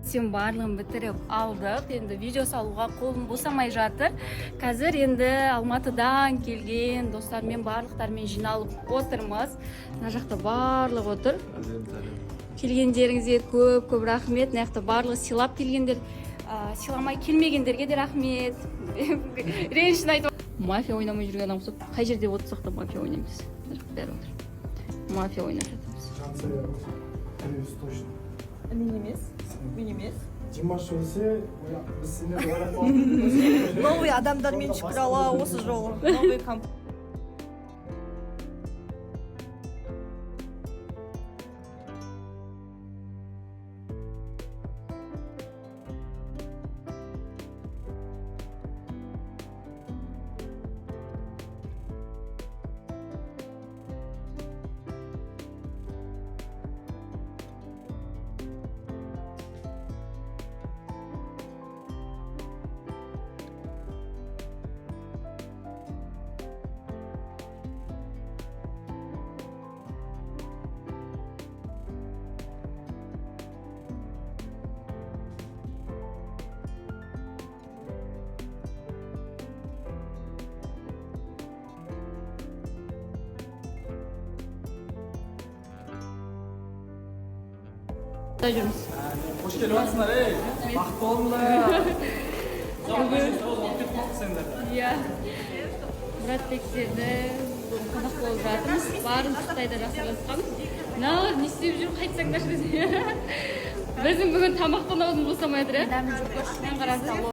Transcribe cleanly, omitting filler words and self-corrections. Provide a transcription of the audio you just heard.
Сен барлығын бітіріп алдық. Енді видео салуға қолым босамай жатыр. Қазір енді Алматыдан келген достармен, барлықтармен жиналып отырмыз. Мына жақта барлығы отыр. Келгендеріңізге көп көп рахмет. Мына жақта барлығы сыйлап келгендер, сыйламай келмегендерге де рахмет. Ренішін айтып, мафия ойнамай жүрген адам ұқсап, қай жерде отырсақ та мафия ойнаймыз. Мына жақта бәрі отыр, мафия ойнап жатырмыз. Жансая, біреуісі точно. Мен емес. Мен емес. Димаш өлсе, біз сендерді ойлап қалдық. Новый адамдармен, шүкір Алла, осы жолы. Новый комп. Жүрміз. Қош келіп жатсыңдар, ей! Бақытты болыңдар! Иә, Мұратбектерді бүгін қонақ болып жатырмыз. Барын Қытайда жасап жатқан. Мыналар не істеп жүр, қайтсаңдаршы десе. Біздің бүгін тамақтан аузымыз босамай жатыр, иә. Мен қарасам.